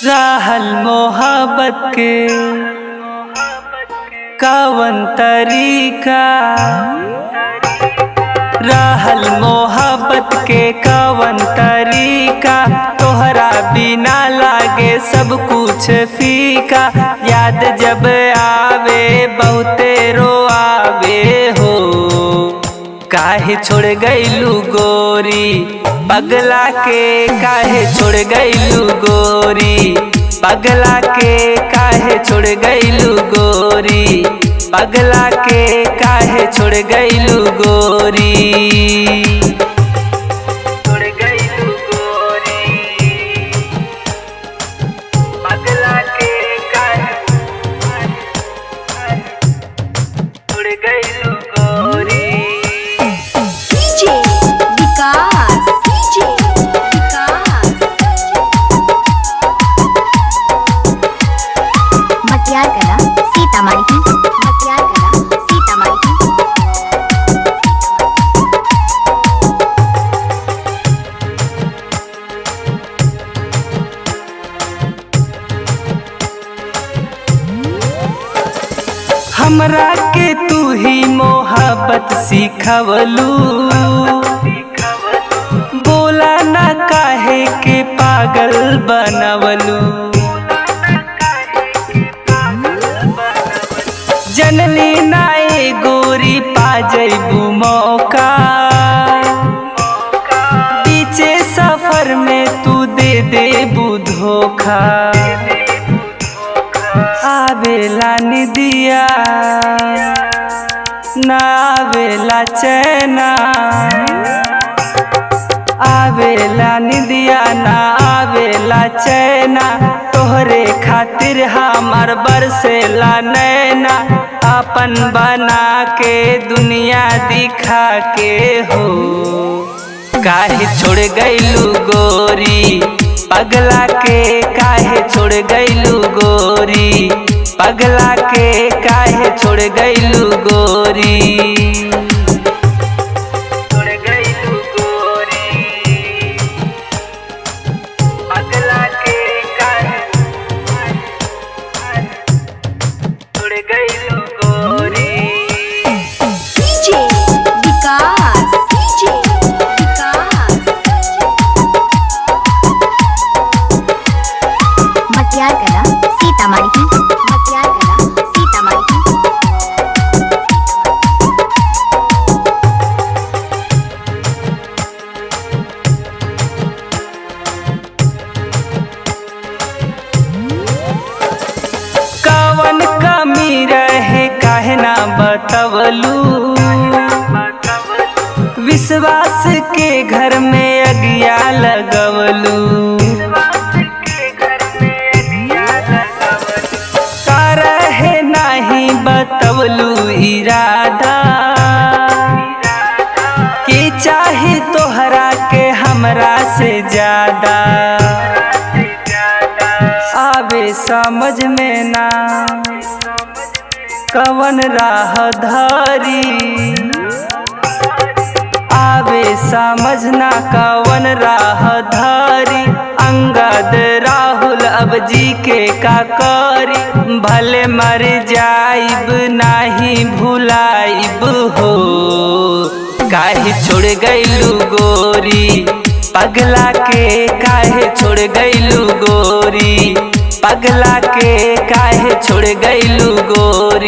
रहल मोहब्बत के कवन तरीका, रहल मोहब्बत के कवन तरीका, तोहरा बिना लागे सब कुछ फीका। याद जब आवे बहुते रोआवे हो, काहे छोड़ गइलू गोरी पगला के, काहे छोड़ गइलू गोरी पगला के, काहे छोड़ गइलू गोरी पगला के, काहे छोड़ गइलू गोरी। छोड़ गइलू गोरी पगला के, काहे छोड़ गइलू गोरी। DJ Vikas, DJ Vikas. Matiyar Kala Sitamarhi, Matiyar Kala Sitamarhi. हमरा के तू ही मोहब्बत सिखवलू, बोला ना काहे के पागल बनवलू। जननी नाए गोरी पा जइबू मौका, बीचे सफर में तू दे देबू धोखा। आवेला निदिया ना आवेला चैना, आवेला निदिया ना आवेला चैना, तोहरे खातिर हमार बरसेला नैना। अपन बना के दुनिया दिखा के हो, काहे छोड़ गइलू गोरी पगला के, काहे छोड़ गइलू गोरी पगला के, काहे छोड़ गइलू गोरी। छोड़ गइलू गोरी पगला के, काहे छोड़ गइलू गोरी। DJ Vikas, DJ Vikas. Matiyar Kala Sitamarhi, Matiyar Kala Sitamarhi. कवन कमी रहे काहे ना बतवलू, विश्वास के घर में अगिया लगवलू। का रहे नाही बतवलू इरादा, के चाहे तोहरा के हमरा से ज्यादा। आवे समझ में ना कवन राह धरी, आवे समझ ना कवन राह धरी। अंगद राहुल अब जी के का करी, भले मर जाइब नाही भुलाइब हो, काहे छोड़ गइलू गोरी पगला के, काहे छोड़ गइलू गोरी पगला के, काहे छोड़ गइलू गोरी।